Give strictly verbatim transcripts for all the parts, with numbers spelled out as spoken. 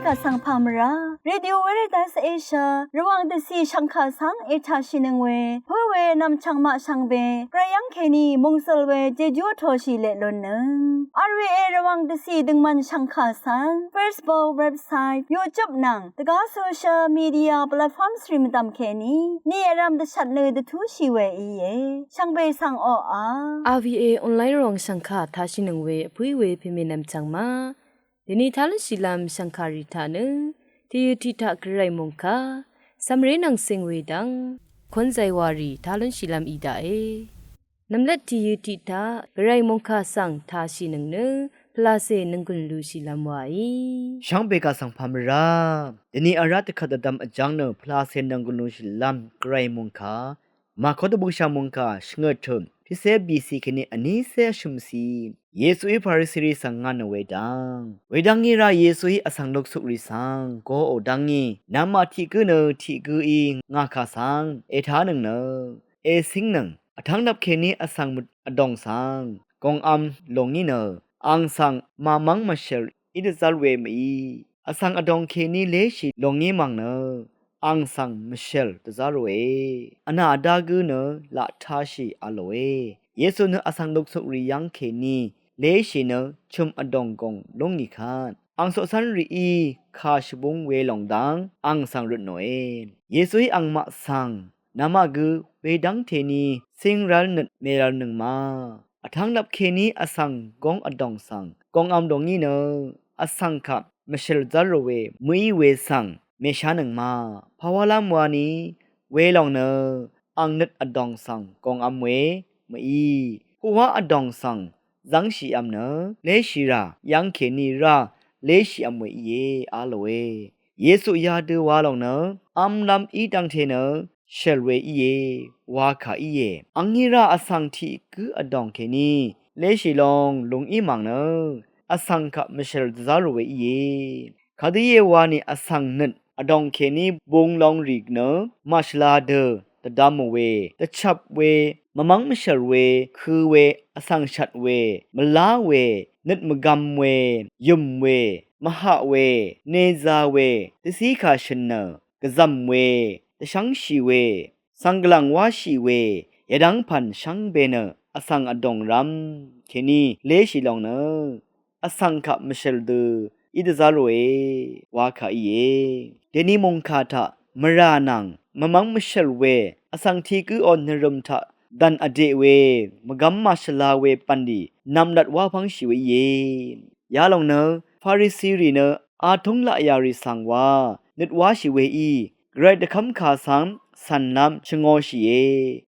Vsvng pà mvrá Radio Veritas Asia Rvwàng dvcì shv̀ngkà svng ètàshìnøng we pǿ we nv̀mchv̀ng maq shvngbe gvray yv́ng kèní mòngsøl we jejú vtōshì leq lunnøng. R V A Rvwàng dvcì døngmvn shv̀ngkà svng Facebook, website, YouTube nvng dvgá social media platforms rì mvdv̀m kèní ni vrv̄m dvshvt nø dvtúshì we íe. Shvngbe svng oqà R V A online Rvwàng shv̀ngkà taqshìnøng we vpǿí we pèmè nv̀mchv̀ng ma dvni tá lúnshìlv́m shv̀ngkàrì taq nø tìyø tiq taq gvray mòngkà cv̀mré nvng cing we dv́ng kún zaywarì tá lúnshìlv́m í daqe. Nv̀mlat tìyø tiq taq gvray mòngkà svng tāshìnøng nø pvlacè nònggùn lushìlv́m waí. Shvngbe kaq svng pà mvrá dvni vrá dvkvt dvdvm vjv́ng nø pvlacè nònggùn lushìlv́m gvray mòngkà Màkó dvbùngshà mòngkà shvngøt tø̀m tiqcé bìcì kèní vnícé vshø̀mcì. Yesuí Farisirì svng ngà nø wedv́ng. Wedv́ng í rá Yesuí vsvng luksukrì svng goò dv́ngí, namaq tiq gǿ nø tiq gǿí ngà kà svng ètánøng nø ècíngnøng. Vtv́ng nvp kèní vsvng møt vdòng svng gòngvm lòngí nø ang svng màmv́ng mvshèl í dvzv́r we mø̀í. Vsvng vdòng kèní léshì lòngí mv̀ng nø ang svng mvshèl dvzv́r ròe. Vnà vdá gǿ nø laq táshì a lòe. Yesu nø vsvng luksukrì yv́ng kèní léshì nø chø̀m vdòng gòng lúngì kvt ang coqcv́nrìí kà shvbúng welòng dv́ng ang svng røt nòe. Yesuí angmaq svng, namaq gø wedv́ngte ní cíngrv́l nøt mèrvlnøng ma. Vtv́ng nvp kèní vsvng góng vdòng svng gòngvm dòngí nø vsvng kaq mvshø̀l zv́r rò we mø̀í we svng mèshánøng ma. Pàwálv́m wani welòng nø ang nøt vdòng svng gòngvm we mø̀í, puqwá vdòng svng zv́ngshìvm nø léshìrà yv́ng kèní rá léshìvm we íe a lòe. Yesu yadø wa lòng nø vmlv́m í dv́ngte nø shèl we íe wa kà íe. Angí rá vsvng tiq gǿ vdòng kèní léshì long lùng í mv̀ng nø vsvng kaq mvshèl dvzá rò we íe. Kadø íe wani vsvng nøt vdòng kèní bung long rì nø màshvla dø dvdvmò we, dvchvp we, mvmv́ng mvshèl we, kø̄ we, vsvng shvt we, mvlá we, nøt mvgvm we, yø̀m we, mvhaq we, neza we, dvcíkà shø̀n nø gvzv̀m we, dvshv́ngshì we, svng gvlv̀ng wáshì we, yadv́ng pv̀n shvngbe nø vsvng vdòng rv́m kèní léshì lòng nø vsvng kaq mvshèl dø í dvzá ròe wa kà íe. Dèni mòngkà taq mvrà nvng mvmv́ng mvshèl we vsvng tiq gǿò nvrø̀m taq dv̀n vdeq we mvgvm màshvla we bv̀nlì nv̀mlat wá pv́ngshì we íe. Yalòng nø Farisirì nø atúng laqyà rì svng wa nøt wáshì weí gvray dvkv́mkà svng cv̀nlv́m shvngōshìe.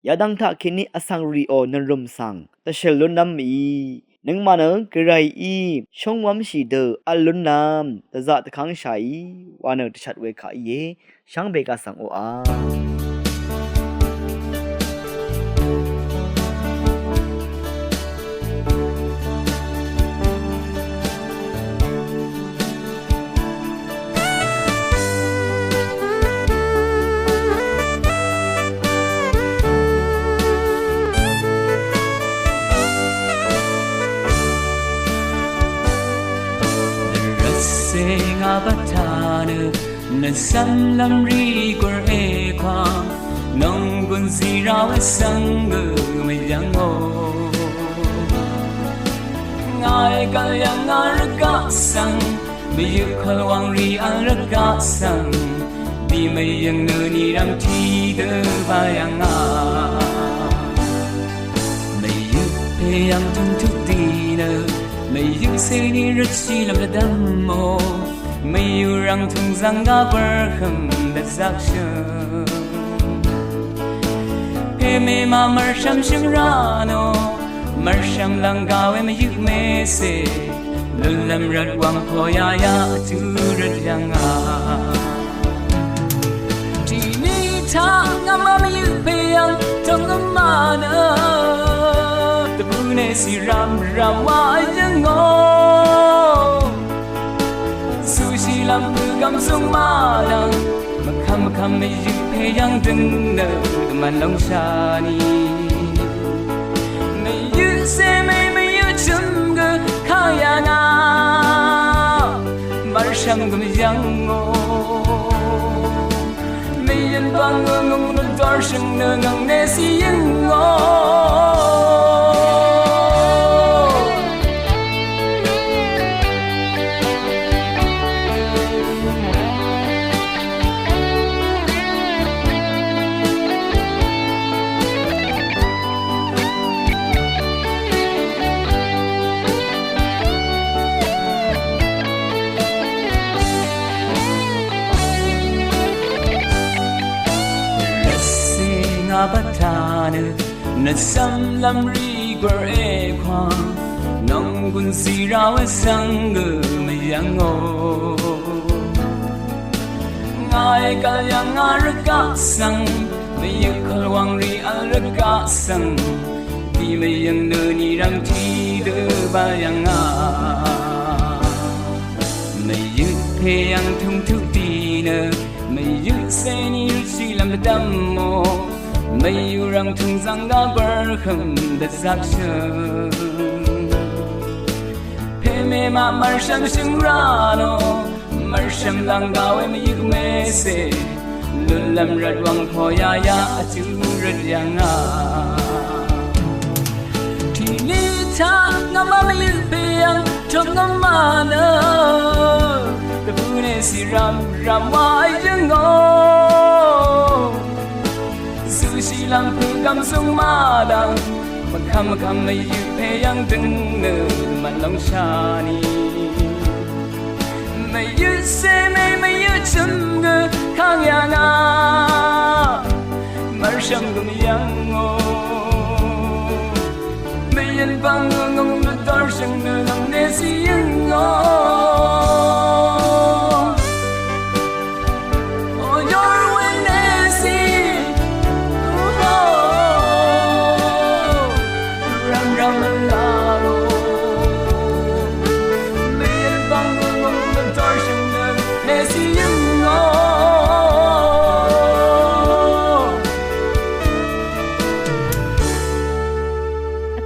Yadvng taq kèní vsvng rìò nvrø̀m svng dvshø̀l lúnlv́m mìí, nøngmaq nø gvrayí shóngwv́mshì dø vl lúnlv́m dvzaq dvkv́ngshàí wa nø dvshvt we kà íe. Shvngbe kaq svng oqà Rvcè ngà bvtà nø nvcv́mlv́m rì gùr èkwà nònggùn zìra we svng gø mvyv́ngò. Ngàí gv̀l yv̀ng ngà rvgaq svng mvyøq kolwang rì vl rvgaq svng dì mvyøng nø nìrv̀m tiqdø bá yv̀ngà. Mvyøq pè yv̀ng tùngtuq dì nø mvyøq cèní røtshìlv́m dvdv́mò. Mvyøq rv̀ng tùngzv̀ng gá bv̀rhø̀m dvzvkshø̀m. Pè mèmà mv̀rshv̀m shø̀m rá nò mv̀rshv̀m lv̀ng gà we mvyøq mècè. Lùnlv̀m rvt wv̀ng pò yayaq vtú røt yv̀ngà. Tiqní taq ngvmá mvyøq pè yv̀ng tòngvmá nø dvbù nècì rv̀m rv̀m wa yv̀ngò. Zuqshìlv́m pø̀gv̀m zungmá lv̀ng mvkvm mvkvm mvyøq pè yv̀ng døng nø dvmv̀n lóngshà nì. Mvyøq cè mèí mvyøq chø̀m gø kà yv̀ngà. Mv̀rshv̀m Shvngøm yv̀ngò. Mèyøn bv̀ngø ngø̀ng nø dv́rshø̀ng nø ngv̀ng nèsì yø̀ngò. Rvcè ngà bvtà nø nvcv́mlv́m rì gwv̀r èkwà nònggùn zì rà we svng gø mvyv́ngò. Ngàí gv̀l yv̀ng ngà rvgaq svng, mvyøq kvlwv̀ng rì vl rvgaq svng, dì mvyø̀ng nø nì rv̀ng tiqdø bá yv̀ng ngà. Mvyøq pè yv̀ng tungtuq dì nø, mvyøq cè nì rvtshì lv̀m dvdv̀mò, mvyøq rv̀ng tungzv̀ng gá bv̀rhø̀m dvzvkshø̀ng. Pèmèmaq mv̀rshv̀m shø̀ng rá nò, mv̀rshv̀m lv̀ng gà we mvyøq mèsè, lùnlv̀m rvt wv̀ng pò yaya vtú rvt yv̀ngà. Tiqní taq ngv̀má mvyøq pè yv̀ng tø̀m ngv̀má nø, dvbù nèsì rv̀m rv̀m wa í jø̀ngò. Zuqshì lv̀m pø̀gv̀m zúng màdv̀ng, mvkvm mvkvm mvyøq pè yv̀ng dø̀ng nø mvlóngshà nì. Mvyøq cè mè mvyøq chø̀m gø kang yà ngà, mv̀rshv̀m gø mvyv̀ngò. Mvyøn bv̀ng ngø̀ng nø dv́rshø̀ng nø ngv̀ng nèsì yø̀ngò.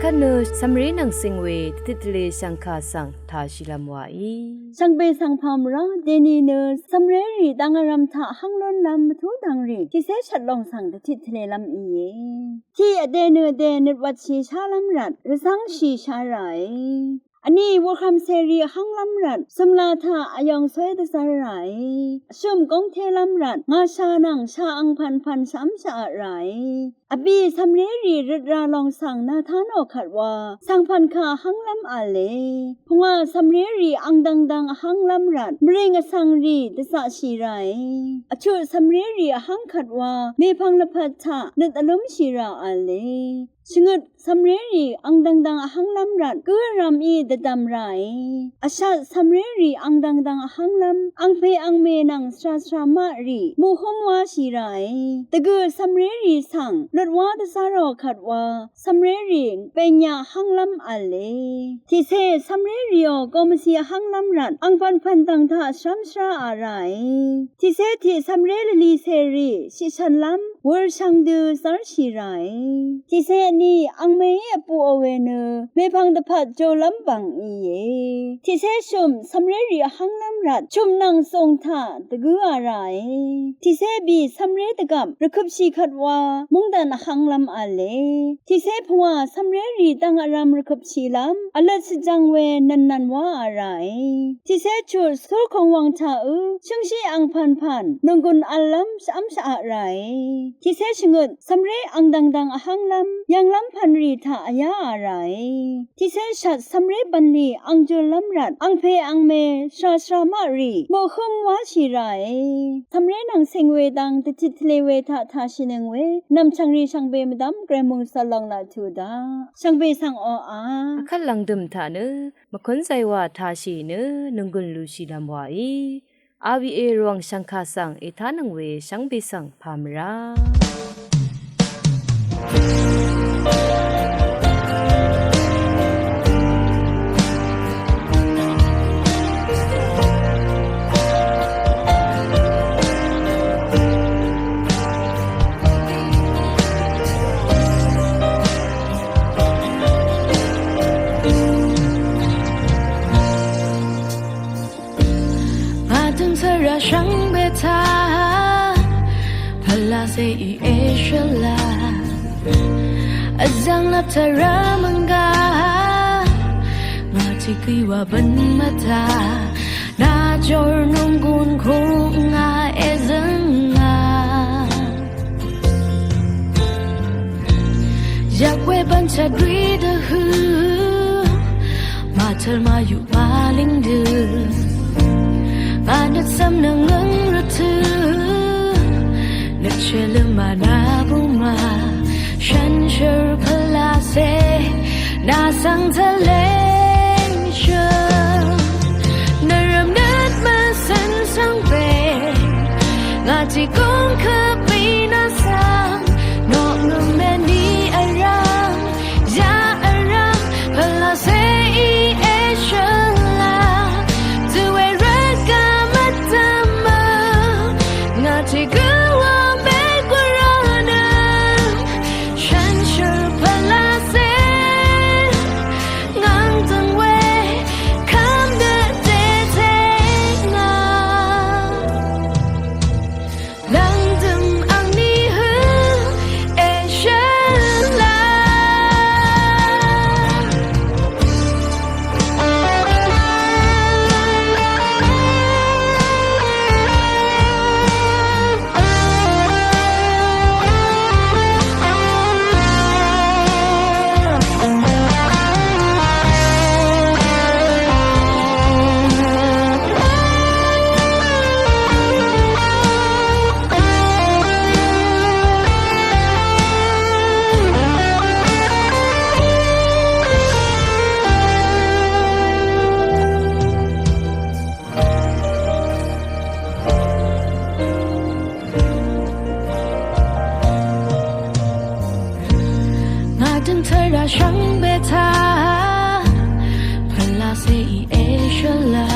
Vkvt nø cv̀mré nvng cing we dvtit tvlē shv̀ngkà svng tāshìlv́m wàí. Shvngbe svng pàmvrá dèni nø cv̀mrérì dvng vrv̄m taq hv́ng lúnlv́m mvtú dvngrì tiqcé shvt lòng svng dvtit tvlēlv́m íe. Tiq vdè nø vdè nøt wvtshì shálv́m rvt rvzv́ngshì shá ràe. Vní wurhv̀m cèrì vhv́nglv́m rvt cø̀mlā taq vyòng sóy dvzv́r ràe. Vshø̀m góngtélv́m rvt ngàshà nvng shà angpv̀npv̀n shv́mshaq ràe. Vbì cv̀mrérì røt rà lòng svng nvtánò kvt wa svngpv̀n kà vhv́nglv́m v̄le. Pungwà cv̀mrérì ang dvngdvng vhv́nglv́m rvt mvrìng vsvngrì dvzaqshì ràe. Vchuq cv̀mrérì vhv́ng kvt wa mèpvng lvpat taq nøt vlúmshì rà v̄le. Shvngøt cv̀mrérì ang dvngdvng vhv́nglv́m rvt gǿ vrv̄m í dvdv̀m ràe. Vshat cv̀mrérì ang dvngdvng vhv́nglv́m angpè angmè nvng svrasvra maqrì muqhúm wáshì ràe. Dvgø̀ cv̀mrérì svng lut wá dvzá rò kvt wa cv̀mrérì bènyaq vhv́nglv́m v̄le. Tiqcé cv̀mrérìò gomvzi vhv́nglv́m rvt angpv̀npv̀n dv̀ng taq shv́mshvra a ràe. Tiqcé tiq cv̀mré lvlì cèrì shiqshv̀nlv́m wur shvngdø zv́rshì ràe. Tiqcé vní angmèí vpuqò we nø mèpvng dvpvt jolv́m bv̀ng íe. Tiqcé shø̀m cv̀mrérì vhv́nglv́m rvt chø̀m nvng zùng taq dvgǿ a ràe. Tiqcé bì cv̀mré dvgvp rvkøpshì kvt wa mungdàn vhv́nglv́m v̄le. Tiqcé pungwà cv̀mrérì dvng vrv̄m rvkøpshìlv́m vløt shvjvng we nv̀nnv̀n wá a ràe. Tiqcé chuq Sólkong wang taqǿ shǿngshí angpv̀npv̀n nònggùn v̄llv́m shv́mshaq ràe. Tiqcé shvngøt cv̀mré ang dv̀ngdv̀ng vhv́nglv́m yv̀nglv́m pv̀nrì taq vyá a ràe. Tiqcé shvt cv̀mré bv̀nlì ang jùllv́m rvt angpè angmè shvrasvra maqrì muqhǿm wáshì ràe. Cv̀mré nvng cing we dang dvtit tvlē we taq tāshìnøng we nv̀mchv̀ngrì shvngbe mvdv́m gvray mòngsvl lòng laq tuq daq. Shvngbe svng oqà vkvt lv̀ngdø̀m taq nø mvkúnzay wa tāshì nø nònggùn lushìlv́m wàí. R V A Rvwàng shv̀ngkà svng ètánøng we shvngbe svng pàmvrá. Tvrà shvngbe taq pvlacèí èshøla, vzv̀ng lvp tvrà mvnga ngà tiq gø wa bøn mvta, nà jor nunggun kung ngà èzø̀nga. Yvk we bvnchvt rì dvhø̀, màtøl màyuq màlìng dø, ngà nøt cv̀m nøngøng rvtø̀, nøt shvløm mànà buma, shànshér pvlacè, nà svng tvleng shø̀m, nvrvm nøt mvcø̀n svng pè, ngà tiq gong kvpì nà svng, noqngø̀m mèní vrvm, yà vrvm, pvlacèí èshøla, dø we rvt gø mvdv̀mø, ngà tiq gø wa mègwvra nø, shànshér pvlacè, ngv̀ng dø̀ng we, kv́m dø dètè ngà. Lv̀ngdø̀m angní hø èshøla. Ngà dø̀ng tvrà shvngbe taq pvlacèí èshøla,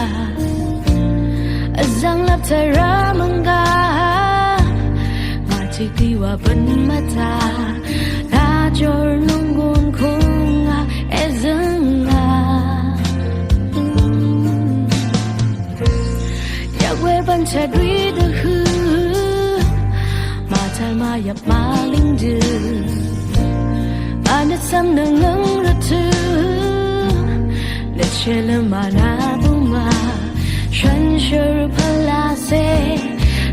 vzv̀ng lvp tvrà mvnga ngà tiq gø wa bøn mvta, nà jor nunggun kung ngà èzø̀nga. Yvk we bvnchvt rì dvhø̀, màtøl màyvp màlìng dø, ngà nøt cv̀m nøngøng rvtø̀, nøt shvløm mànà buma, shànshér pvlacè,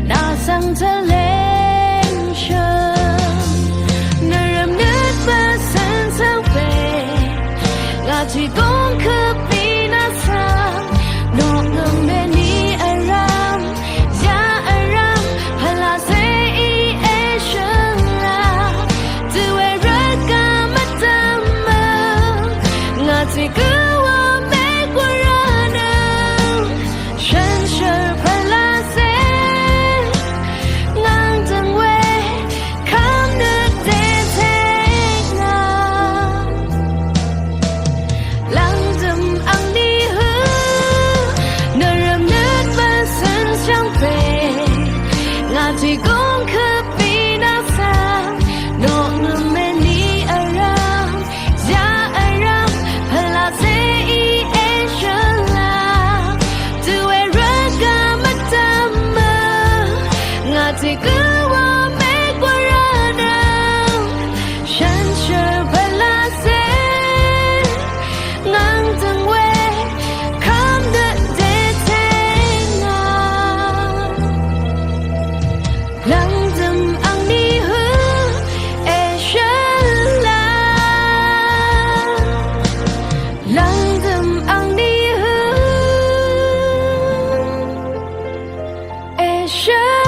nà svng tvleng shø̀m, nvrvm nøt mvcø̀n svng pè, ngà tiq gong kvpì nà svng, noqngø̀m mèní vrvm, yà vrvm, pvlacèí èshøla, dø we rvt gø mvdv̀mø, ngà tiq gø wa mègwvra nø, shànshér pvlacè, ngv̀ng dø̀ng we, kv́m nø dètè ngà. Lv̀ngdø̀m angní hø, nvrvm nøt mvcø̀n shvngbe, ngà tiq gong kvpì nà svng, noqngø̀m mèní vrvm, yà vrvm, pvlacèí èshøla, dø we rvt gø mvdv̀mø, ngà tiq gø wa mègwvra nø, shànshér pvlacè, ngv̀ng dø̀ng we, kv́m dø dètè ngà. Lv̀ngdø̀m angní hø, èshøla. Lv̀ngdø̀m angní hø, èshøla.